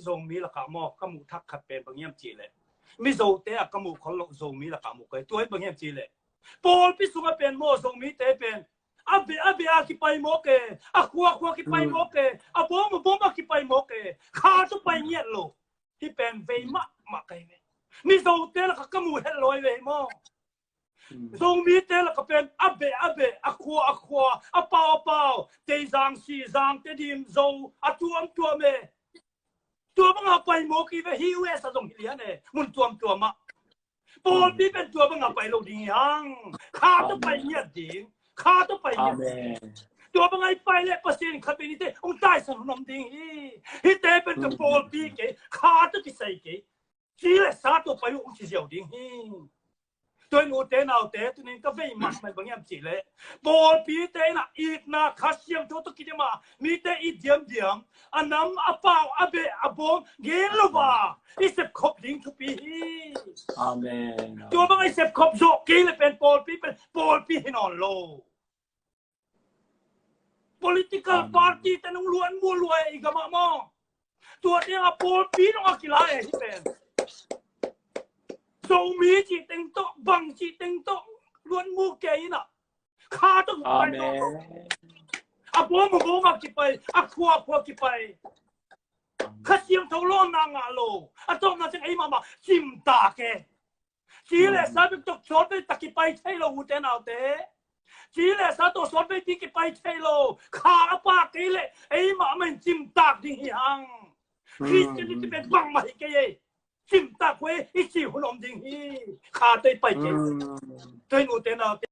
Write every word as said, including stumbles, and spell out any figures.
Zomi lakah maw, ka muh thak khat pen bang hiam cih leh, Mizote ah ka muh khol loh Zomi lakah muh kei. Tua in bang hiam cih leh, pawlpi sungah pen maw, Zomite pen a beh a beh a kipai mawk e, a khua a khua kipai mawk e, a bawm a bawm a kipai mawk e. Kha tawh pai ngiat lo. Hih pen vei mahmah ka hi ve. Mizote lakah ka muh het lo hi ve hi maw. Zomite lakah pen a beh a beh, a khua a khua, a pau a pau, Teizang, Sizang, Tedim, Zo, a tuamtuam e. Tua banga pai mawk hi ve, hih U S a zong hi lian e, mun tuamtuam ah. Pawlpi pen tua banga pai lo ding hi hang. Kha tawh pai ngiat ding. Kha tawh pai ngiat ding. Tua banga i pai leh Pasian khat vei nite hong taisan hun om ding hi. Hihte pen tua pawlpi kei, kha tawh kisai kei. Ci le sa tawh pai uh hong ci ziau ding hi. Tua in ute naute, tunin ka vei mahmah bang hiam cih leh, pawlpite in ah itna Kha Siangtho tawh kidim a mite it diamdiam, a nam a pau a beh a bawm gen lo a i sepkhop ding thupi hi. Amen. Tua bang i sepkhop zawh kei le pen pawlpi pen pawlpi hi nawn lo. Political party te nong luan mu lua e i gamah maw. Tua te a pawlpi nong a kila e hi pen. Zomi cih teng tawh, bang cih teng tawh luan mu kei in ah. Kha tawh kipai lo. A bawm a bawm a kipai, a khua a khua kipai. Kha Siangtho lawnna ngah lo. A tawpna ciang ei mahmah cimtak e. Ci le sa bek tawh sawtvei tak kipai thei lo ute naute. Ci le sa tawh sawtvei pi kipai thei lo. Kha a pha kei leh ei mahmah in cimtak ding hi hang. Christianity pen bangmah hi kei e. Cimtak huai i ci hun om ding hi. Kha tawh i pai kei. Tua in ute naute,